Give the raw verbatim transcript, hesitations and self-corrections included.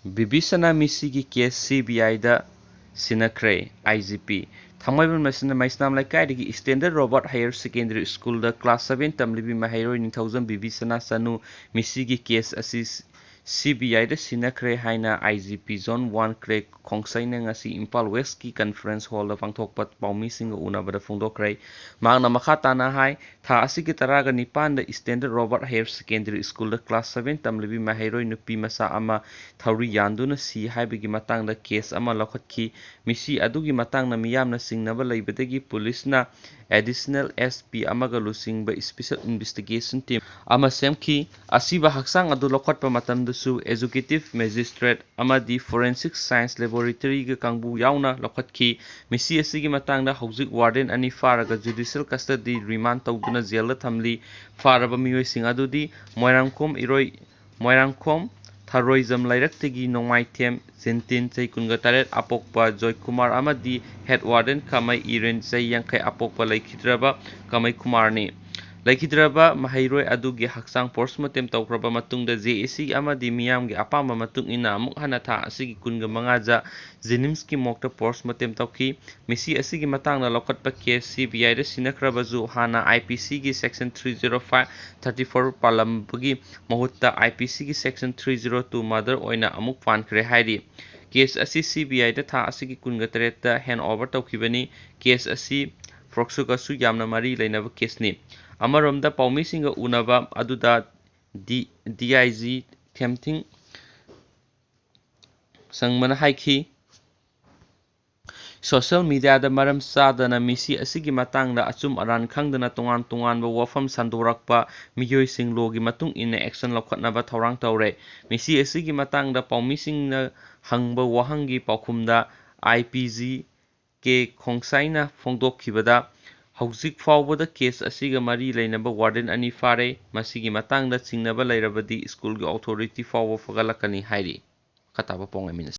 ꯕꯤꯕꯤꯁꯅꯥ ꯃꯤꯁꯤꯒꯤ case C B ꯑꯥꯏꯗ ꯁꯤꯟꯅꯈ꯭ꯔꯦ꯫ ꯑꯥꯏ G P ꯊꯥꯡꯃꯩꯕꯟ ꯃꯩꯁꯅꯥꯝ ꯂꯩꯀꯥꯏꯗꯒꯤ standard Robert higher secondary ꯁ꯭ꯀꯨꯜꯗ ꯀ꯭ꯂꯥꯁ ꯁꯚꯦꯟ ꯇꯝꯂꯤꯕꯤ ꯃꯍꯩꯔꯣꯏ ꯅꯤꯡꯊꯧꯖꯝ ꯕꯤꯕꯤꯁꯅꯥ ꯆꯅꯨ ꯃꯤꯁꯤꯒꯤ ꯀꯦꯁ ꯑꯁꯤ ꯁꯤ ꯕꯤ ꯑꯥꯏꯗ ꯁꯤꯟꯅꯈ꯭ꯔꯦ ꯍꯥꯏꯅ ꯑꯥꯏ ꯖꯤ ꯄꯤ ꯖꯣꯟ ꯋꯥꯟ ꯀ꯭ꯔꯦꯒ ꯈꯣꯡꯁꯩꯅ ꯉꯁꯤ ꯏꯝꯐꯥꯜ ꯋꯦꯁꯀꯤ ꯀꯟꯐꯔꯦꯟꯁ ꯍꯣꯜꯗ ꯄꯥꯡꯊꯣꯛꯄ ꯄꯥꯎꯃꯤꯁꯤꯡꯒ ꯎꯅꯕꯗ ꯐꯣꯡꯗꯣꯛꯈ꯭ꯔꯦ꯫ ꯃꯍꯥꯛꯅ ꯃꯈꯥ ꯇꯥꯅ ꯍꯥꯏ, ꯊꯥ ꯑꯁꯤꯒꯤ ꯇꯔꯥꯒ ꯅꯤꯄꯥꯟꯗ ꯁ꯭ꯇꯦꯟꯗꯔꯠ ꯔꯣꯕꯥꯔꯠ ꯍꯥꯌꯔ ꯁꯦꯀꯦꯟꯗꯔꯤ ꯁ꯭ꯀꯨꯜꯗ ꯀ꯭ꯂꯥꯁ ꯁꯚꯦꯟ ꯇꯝꯂꯤꯕꯤ ꯃꯍꯩꯔꯣꯏ ꯅꯨꯄꯤ ꯃꯆꯥ ꯑꯃ ꯊꯧꯔꯤ ꯌꯥꯟꯗꯨꯅ ꯁꯤ ꯍꯥꯏꯕꯒꯤ ꯃꯇꯥꯡꯗ ꯀꯦꯁ ꯑꯃ ꯂꯧꯈꯠꯈꯤ꯫ ꯃꯤꯁꯤ ꯑꯗꯨꯒꯤ ꯃꯇꯥꯡꯗ ꯃꯤꯌꯥꯝꯅ ꯆꯤꯡꯅꯕ ꯂꯩꯕꯗꯒꯤ ꯄꯨꯂꯤꯁꯅ ꯑꯦꯗꯤꯁꯅꯦꯜ ꯑꯦꯁ ꯄꯤ ꯑꯃꯒ ꯂꯨꯆꯤꯡꯕ ꯁ꯭ꯄꯦꯁꯦꯜ ꯏꯟꯚꯦꯁꯇꯤꯒꯦꯁꯟ ꯇꯤꯝ ꯑꯃ ꯁꯦꯝꯈꯤ꯫ ꯑꯁꯤꯕ ꯍꯛꯆꯥꯡ ꯑꯗꯨ ꯂꯧꯈꯠꯄ ꯃꯇꯝꯗꯁꯨ ꯑꯦꯖꯨꯀꯦꯇꯤꯚ ꯃꯦꯖꯤꯁꯇ꯭ꯔꯦꯠ ꯑꯃꯗꯤ ꯐꯣꯔꯦꯟꯁꯤꯛ ꯁꯥꯏꯟꯁ ꯂꯦꯕꯣꯔꯦꯇꯔꯤꯒ ꯀꯥꯡꯕꯨ ꯌꯥꯎꯅ ꯂꯧꯈꯠꯈꯤ꯫ ꯃꯤꯁꯤ ꯑꯁꯤꯒꯤ ꯃꯇꯥꯡꯗ ꯍꯧꯖꯤꯛ ꯋꯥꯔꯗꯦꯟ ꯑꯅꯤ ꯐꯥꯔꯒ ꯖꯨꯗꯤꯁꯤꯌꯦꯜ ꯀꯁꯇꯗꯤ ꯔꯤꯃꯥꯟ ꯇꯧꯗꯨꯅ ꯖꯦꯜꯗ ꯊꯝꯂꯤ꯫ ꯐꯥꯔꯕ ꯃꯤꯑꯣꯏꯁꯤꯡ ꯑꯗꯨꯗꯤ ꯃꯣꯏꯔꯥꯡꯈꯣꯝ ꯏꯔꯣꯏ, ꯃꯣꯏꯔꯥꯡꯈꯣꯝ ꯊꯔꯣꯏꯖꯝ ꯂꯩꯔꯛꯇꯒꯤ ꯅꯣꯡꯃꯥꯏꯊꯦꯝ ꯖꯤꯟꯇꯤꯟ, ꯆꯍꯤ ꯀꯨꯟꯒ ꯇꯔꯦꯠ, ꯑꯄꯣꯛꯄ ꯖꯣꯏꯀꯨꯃꯥꯔ ꯑꯃꯗꯤ ꯍꯦꯗ ꯋꯥꯔꯗꯦꯟ ꯀꯥꯃꯩ ꯏꯔꯦꯟ, ꯆꯍꯤ ꯌꯥꯡꯈꯩ, ꯑꯄꯣꯛꯄ ꯂꯩꯈꯤꯗ꯭ꯔꯕ ꯀꯥꯃꯩ ꯀꯨꯃꯥꯔꯅꯤ꯫ ꯂꯩꯈꯤꯗ꯭ꯔꯕ ꯃꯍꯩꯔꯣꯏ ꯑꯗꯨꯒꯤ ꯍꯛꯆꯥꯡ ꯄꯣꯁꯃꯣꯔꯇꯦꯝ ꯇꯧꯈ꯭ꯔꯕ ꯃꯇꯨꯡꯗ ꯖꯦ ꯑꯦ ꯁꯤ ꯑꯃꯗꯤ ꯃꯤꯌꯥꯝꯒꯤ ꯑꯄꯥꯝꯕ ꯃꯇꯨꯡ ꯏꯟꯅ ꯑꯃꯨꯛ ꯍꯟꯅ ꯊꯥ ꯑꯁꯤꯒꯤ ꯀꯨꯟꯒ ꯃꯉꯥꯗ ꯖꯦꯅꯤꯝꯁꯀꯤ ꯃꯣꯔꯒꯇ ꯄꯣꯁꯃꯣꯔꯇꯦꯝ ꯇꯧꯈꯤ꯫ ꯃꯤꯁꯤ ꯑꯁꯤꯒꯤ ꯃꯇꯥꯡꯗ ꯂꯧꯈꯠꯄ ꯀꯦꯁ ꯁꯤ ꯕꯤ ꯑꯥꯏꯗ ꯁꯤꯟꯅꯈ꯭ꯔꯕꯁꯨ ꯍꯥꯟꯅ ꯑꯥꯏ ꯄꯤ ꯁꯤꯒꯤ section three zero five thirty four ꯄꯥꯜꯂꯝꯕꯒꯤ ꯃꯍꯨꯠꯇ ꯑꯥꯏ ꯄꯤ ꯁꯤꯒꯤ section three zero two murder ꯑꯣꯏꯅ ꯑꯃꯨꯛ ꯄꯥꯟꯈ꯭ꯔꯦ ꯍꯥꯏꯔꯤ꯫ ꯀꯦꯁ ꯑꯁꯤ ꯁꯤ ꯕꯤ ꯑꯥꯏꯗ ꯊꯥ ꯑꯁꯤꯒꯤ ꯀꯨꯟꯒ ꯇꯔꯦꯠꯇ ꯍꯦꯟ ꯑꯣꯚꯔ ꯇꯧꯈꯤꯕꯅꯤ꯫ ꯀꯦꯁ ꯑꯁꯤ ꯐꯣꯛꯁꯣꯒꯁꯨ ꯌꯥꯝꯅ ꯃꯔꯤ ꯂꯩꯅꯕ ꯀꯦꯁꯅꯤ꯫ ꯑꯃꯔꯣꯝꯗ ꯄꯥꯎꯃꯤꯁꯤꯡꯒ ꯎꯅꯕ ꯑꯗꯨꯗ ꯗꯤ, ꯗꯤ ꯑꯥꯏ ꯖꯤ ꯊꯦꯝꯊꯤꯡ ꯁꯪꯕꯅ ꯍꯥꯏꯈꯤ, ꯁꯣꯁꯤꯌꯦꯜ ꯃꯤꯗꯤꯌꯥꯗ ꯃꯔꯝ ꯆꯥꯗꯅ ꯃꯤꯁꯤ ꯑꯁꯤꯒꯤ ꯃꯇꯥꯡꯗ ꯑꯆꯨꯝ ꯑꯔꯥꯟ ꯈꯪꯗꯅ ꯇꯣꯉꯥꯟ ꯇꯣꯉꯥꯟꯕ ꯋꯥꯐꯝ ꯁꯟꯗꯣꯔꯛꯄ ꯃꯤꯑꯣꯏꯁꯤꯡ ꯂꯣꯒꯤ ꯃꯇꯨꯡ ꯏꯟꯅ ꯑꯦꯛꯁꯟ ꯂꯧꯈꯠꯅꯕ ꯊꯧꯔꯥꯡ ꯇꯧꯔꯦ꯫ ꯃꯤꯁꯤ ꯑꯁꯤꯒꯤ ꯃꯇꯥꯡꯗ ꯄꯥꯎꯃꯤꯁꯤꯡꯅ ꯍꯪꯕ ꯋꯥꯍꯪꯒꯤ ꯄꯥꯎꯈꯨꯝꯗ ꯑꯥꯏ ꯄꯤ ꯖꯤ ꯀꯦ ꯈꯣꯡꯁꯥꯏꯅ ꯐꯣꯡꯗꯣꯛꯈꯤꯕꯗ, ꯍꯧꯖꯤꯛ ꯐꯥꯎꯕꯗ ꯀꯦꯁ ꯑꯁꯤꯒ ꯃꯔꯤ ꯂꯩꯅꯕ ꯋꯥꯔꯗꯦꯟ ꯑꯅꯤ ꯐꯥꯔꯦ꯫ ꯃꯁꯤꯒꯤ ꯃꯇꯥꯡꯗ ꯆꯤꯡꯅꯕ ꯂꯩꯔꯕꯗꯤ ꯁ꯭ꯀꯨꯜꯒꯤ ꯑꯣꯊꯣꯔꯤꯇꯤ ꯐꯥꯎꯕ ꯐꯒꯠꯂꯛꯀꯅꯤ ꯍꯥꯏꯔꯤ꯫ ꯃꯈꯥ ꯇꯥꯕ ꯄꯥꯎ ꯉꯥꯏꯃꯤꯟꯅꯁꯤ꯫